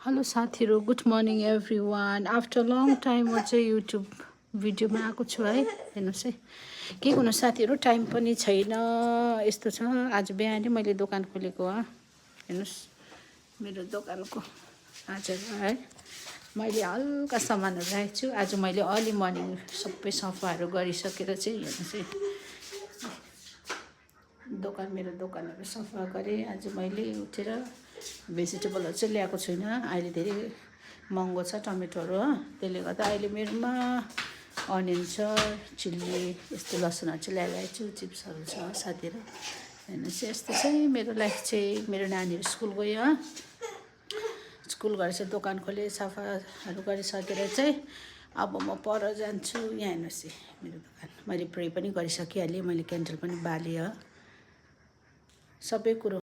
Hello साथीहरू, good morning every one. After long time म चाहिँ युट्युब भिडियोमा आएको छु है। हेर्नुहोस् है, के गर्नु साथीहरू, टाइम पनि छैन। यस्तो छ, आज बिहानै मैले दोकान खोलेको हो। हेर्नुहोस् मेरो दोकानको आज है, मैले हल्का सामानहरू राखेको छु। आज मैले अर्ली मर्निङ सबै सफाहरू गरिसकेर चाहिँ हेर्नुहोस् है, मेरो दोकानहरू सफा गरेँ। आज मैले उठेर भेजिटेबलहरू चाहिँ ल्याएको छुइनँ, अहिले धेरै महँगो छ टमेटोहरू हो। त्यसले गर्दा अहिले मेरोमा अनियन छ, चिल्ली, यस्तो लसुनहरू चाहिँ ल्याइरहेको छु। चिप्सहरू छ साथीहरू। हेर्नुहोस् यस्तो चाहिँ मेरो लाइफ चाहिँ। मेरो नानीहरू स्कुल गयो, स्कुल गएर चाहिँ दोकान खोलेँ, सफाहरू गरिसकेर चाहिँ अब म पर जान्छु। यहाँ हेर्नुहोस् है मेरो दोकान, मैले प्रे पनि गरिसकिहालेँ, मैले क्यान्डल पनि बालेँ, सबै कुरो